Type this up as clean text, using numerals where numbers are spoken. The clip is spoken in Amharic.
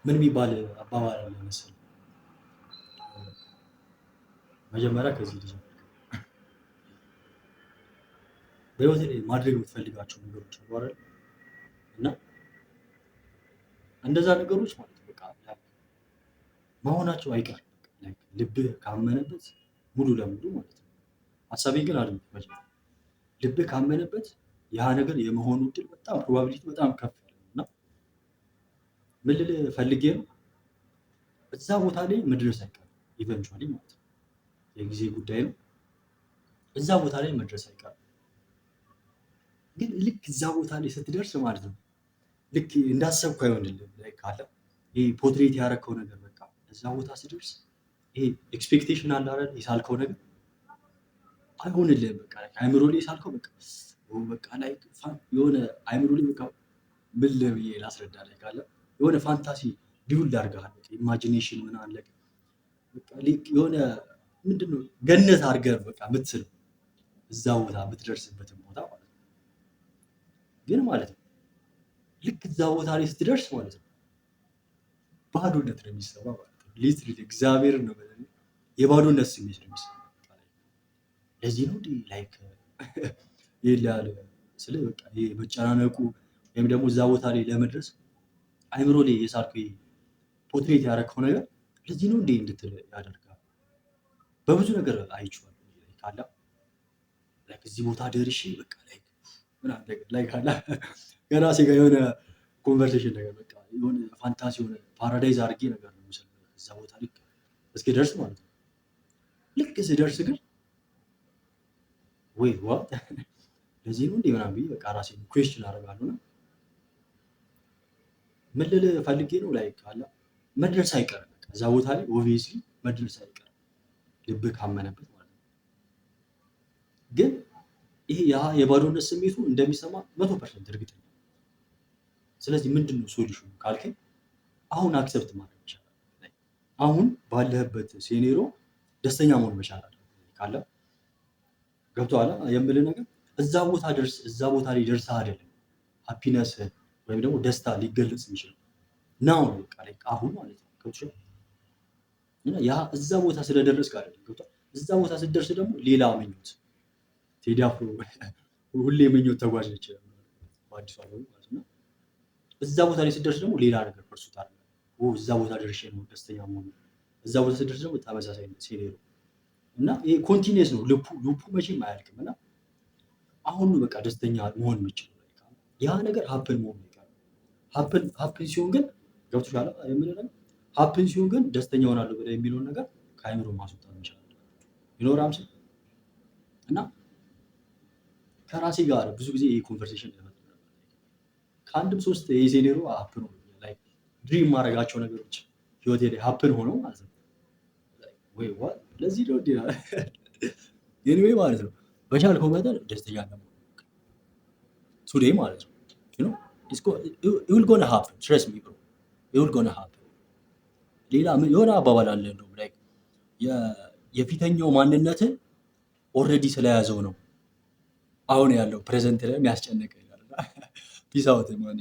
ምን የሚባል አባባል አለ መሰለህ? መጀመሪያ ከዚህ ልጀምር። በህይወት ላይ ማድረግ የምትፈልጋቸው ነገሮች አሉ አይደል? እና እንደዛ ነገሮች ማለት በቃ መሆናቸው አይቀርም። Like ልብህ ካመነበት ሙሉ ለሙሉ ማለት ነው። ሀሳቤን ግን አድምጥ መጀመሪያ። ልብህ ካመነበት ያ ነገር የመሆኑ እድል በጣም probability በጣም ከፍ ያለ ነው። እና ምን ልልህ ፈልጌ ነው፣ እዛ ቦታ ላይ መድረስ አይቀርም eventually ማለት ነው። የጊዜ ጉዳይ ነው። እዛ ቦታ ላይ መድረስ አይቀርም። ግን ልክ እዛ ቦታ ላይ ስትደርስ ማለት ነው፣ ልክ እንዳሰብኩ አይሆንልህም። Like አለ ይሄ portrait ያደረከው ነገር፣ በቃ እዛ ቦታ ስደርስ ይሄ expectation አለ አይደል? የሳልከው ነገር አይሆንልህም። በቃ አይምሮ ላይ የሳልከው በቃ like የሆነ አይምሮ ላይ፣ በቃ ምን ብዬ ላስረዳ፣ like አለ የሆነ fantasy build አድርገሃል። Imagination ምናምን like በቃ የሆነ ምንድን ነው ገነት አድርገህ በቃ የምትስለው እዛ ቦታ የምትደርስበትን ቦታ ማለት ነው። ግን ማለት ነው ልክ እዛ ቦታ ላይ ስትደርስ ማለት ነው ባዶነት ነው የሚሰማ ማለት ነው። Literally እግዚአብሔርን ነው፣ የባዶነት ስሜት ነው የሚሰማ። ለዚህ ነው እንዲህ like ይሄን ያህል ስለ በቃ ይሄ መጨናነቁ ወይም ደግሞ እዛ ቦታ ላይ ለመድረስ አይምሮ ላይ የሳልከው portrait ያደረከው ነገር ለዚህ ነው እንዴ እንድትል ያደርጋል። በብዙ ነገር አይቼዋለሁ። ካለ like እዚህ ቦታ ደርሼ በቃ like ምናምን ነገር like አለ ከራሴ ጋር የሆነ conversation ነገር፣ በቃ የሆነ fantasy የሆነ paradise አድርጌ ነገር ነው የምስለው እዛ ቦታ ልክ እስኪደርስ ማለት ነው። ልክ ስደርስ ግን wait, what፣ ለዚህ ነው እንዴ ምናምን ብዬ በቃ ራሴን question አደርጋለሁ። እና ምን ልልህ ፈልጌ ነው፣ like አለ መድረስ አይቀርም። በቃ እዛ ቦታ ላይ obviously መድረስ አይቀርም ልብህ ካመነበት ማለት ነው። ግን ይሄ ያ የባዶነት ስሜቱ እንደሚሰማ 100% እርግጠኛ። ስለዚህ ምንድን ነው solution ኑ ካልከኝ አሁን accept ማድረግ መቻል አለብህ። አሁን ባለህበት scenario ደስተኛ መሆን መቻል አለብህ። ካለ ገብቶሃል የምልህ ነገር፣ እዛ ቦታ ላይ ደርሰህ አይደለም happiness ወይም ደግሞ ደስታ ሊገለጽ የሚችለው፣ now ነው፣ በቃ like አሁን ማለት ነው። ገብቶሻል? እና ያ እዛ ቦታ ስለደረስክ አይደለም፣ ገብቶሃል? እዛ ቦታ ስትደርስ ደግሞ ሌላ ምኞት፣ ቴዲ አፍሮ ሁሌ ምኞት ተጓዥ ነች በአዲሱ አልበሙ ማለት ነው። እዛ ቦታ ላይ ስትደርስ ደግሞ ሌላ ነገር pursue ታደርጋለህ። እዛ ቦታ ደርሼ ነው ደስተኛ መሆኑ። እዛ ቦታ ስትደርስ ደግሞ ተመሳሳይ scenario እና ይሄ continuous ነው፣ loop ኡ መቼም አያልቅም። እና አሁን በቃ ደስተኛ መሆን የምችለው ያ ነገር happen መሆኑ አይቀርም። Happen ሲሆን ግን፣ ገብቶሻል የምልህ ነገር፣ happen ሲሆን ግን ደስተኛ እሆናለሁ ብለህ የሚለውን ነገር ከአይምሮ ማስወጣት መቻል አለብህ። ይኖራም ስል እና ከራሴ ጋር ብዙ ጊዜ ይሄ conversation ነበር። ከአንድም ሶስት ይሄ scenario happen ሆኖ like dream ማድረጋቸው ነገሮች ህይወቴ ላይ happen ሆኖ ማለት ነው። Wait, what፣ ለዚህ ነው እንዴ? Anyway ማለት ነው በቻልከው መጠን ደስተኛ ለመሆን today ማለት ነው። It will gonna happen, trust me, bro, it will gonna happen። ሌላ የሆነ አባባል አለ እንደውም like የፊተኛው ማንነትን already ስለያዘው ነው አሁን ያለው present ላይ የሚያስጨንቅህ ይላል። Peace out, man.